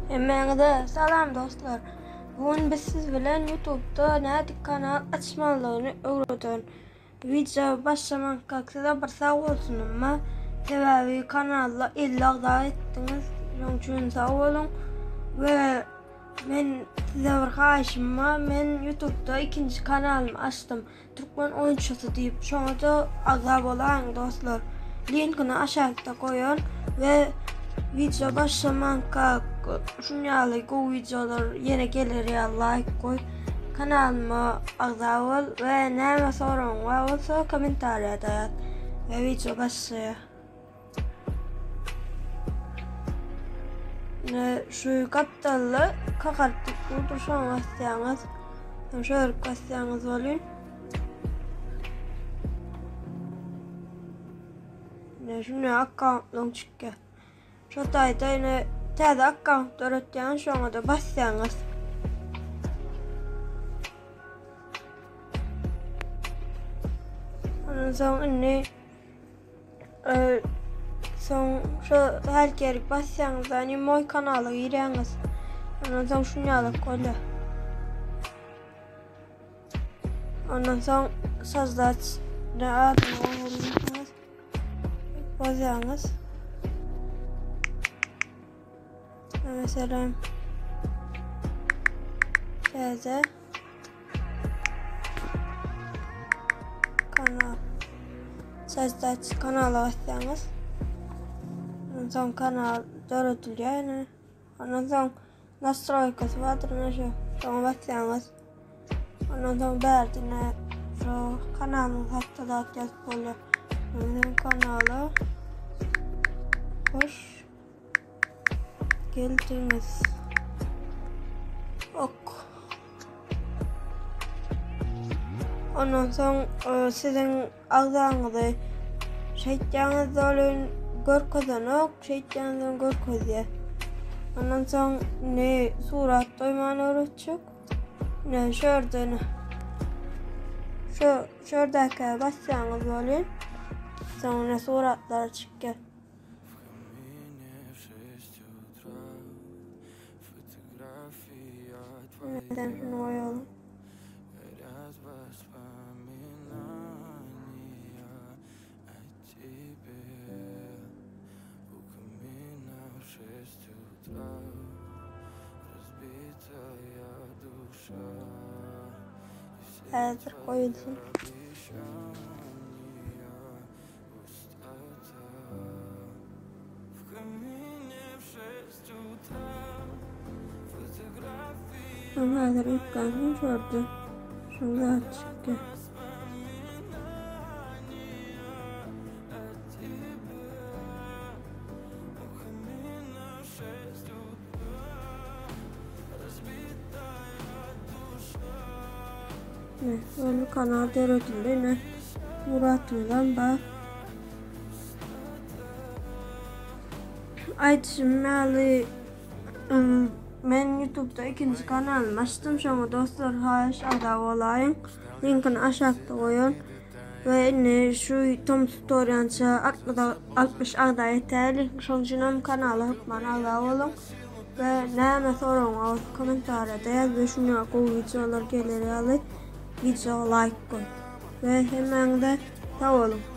Hemmäňize salam dostlar. Bu gün biz siz bilen YouTube'da nädip kanal açmalydygyny öwreden. Wideo başlamankak size bir sag bolsun bar. Sebäbi kanalda 50 agza etdiňiz. Şonuň üçin sag boluň. We men size bir haýyşym bar. Men YouTube'da ikinji kanalymy açdym. Türkmen oýunçysy diýip şoňa-da agza bolaýyň dostlar. Linkini aşakda goýan we wideo başlamanka şun ýaly gowy wideolar ýene geler ýaly laýk goý. Kanalyma agza bol we näme soragyň bar bolsa kommentariýada ýaz. We wideo başlaýar. Ne şu gapdalda kakaryp durdur şoňa basýaňyz. Şöyle basýaňyz bolýar. Ne şunu akkauntlaň çykýar. Şu taýda ýene täze akkaunt döretýän şoňa da basýaňyz. Ondan soň indi Soň şu her ýerik basýaňyz ýani moý kanala girýäňiz. Ondan soň şuny ýalyk bolýar. Ondan soň sozdat ne adyny goýmalysyňyz. Bozýaňyz. Mesela täze kanal Sazdaç kanala basýaňyz. Ondan soň kanal döredilýär ýene. Ondan soň nastroýkasy bardyr ine şu. Şoňa basýaňyz. Ondan soň bärdine şu kanalyň hakda zat ýazyp bolýar. Ondan kanala hoş geldiňiz. Ok. Ondan soň e, siziň agzaňyzy şeýtýäňiz doly görkezenok, şeýtýäňiz görkezýär. Ondan soň ne surat goýmany öwretjek. Ne şu ýerde şu şu ýerdäki basýaňyz bolýar. Soň suratlar çykýar. Neden şunu koyalım? Häzir goýulsyn. Ama häzir üýtgänsoň şordy. Şol zat çykdy. Ne, öyle kanal döredildi ne. Muratymdan bak. Aýdyşym ýaly men YouTube'da ikinji kanalymy açdym. Şoňa dostlar haýyş agza bolaýyň. Linkini aşakda goýan. We indi şu tom tutorialça 60 agza ýetäýeli. Şoň üçin hem kanala hökman agza boluň. We näme soragyň bolsa kommentariýada ýaz we şuňa gowy wideolar geler ýaly wideo laýk goý. We hemmäňize sag boluň.